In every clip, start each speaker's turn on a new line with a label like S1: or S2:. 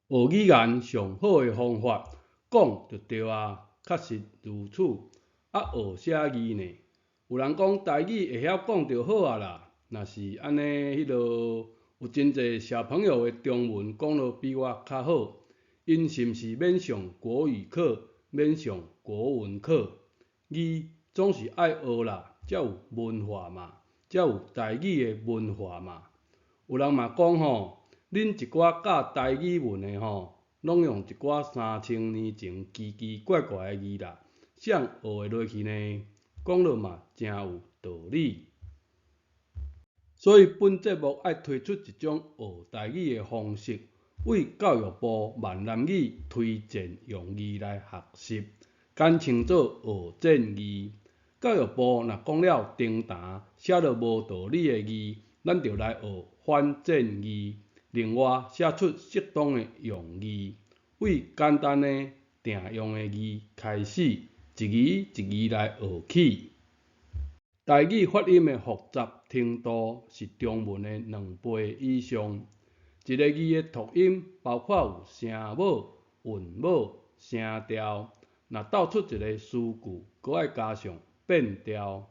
S1: 學語言上好的方法，講就對啊，確實如此。啊，學寫字呢？有人講台語會曉講就好啊啦。若是按呢，彼落有真濟小朋友的中文講得比我較好，𪜶是毋是免上國語課，免上國文課？字總是愛學啦，才有文化嘛，才有台語的文化嘛。有人嘛講吼，恁一寡教台語文的吼，攏用一寡3000年前奇奇怪怪的字啦，誰學會落去呢？講了嘛誠有道理。所以本節目愛推出一種學台語的方式，為教育部閩南語推薦用字來學習，簡稱做學薦字。教育部若講了重澹，寫了無道理的字，咱就來學反薦字。另外寫出適當的用字，為簡單的定用的字開始，一字一字來學起。台語發音的複雜程度是中文的兩倍以上。一个字的讀音包括有聲母、韻母、聲調，若鬥出一个詞句，閣愛加上變調，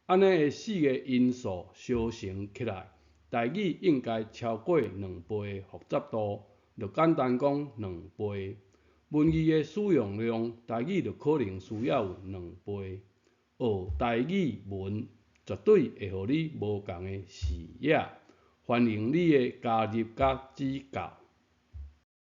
S1: 按呢的四个因素相乘起來，台語應該超過兩倍的複雜度，就簡單講兩倍。文字的使用量，台語就可能需要有兩倍。學台語文，絕對會予你無仝的視野。歡迎你的加入佮指教。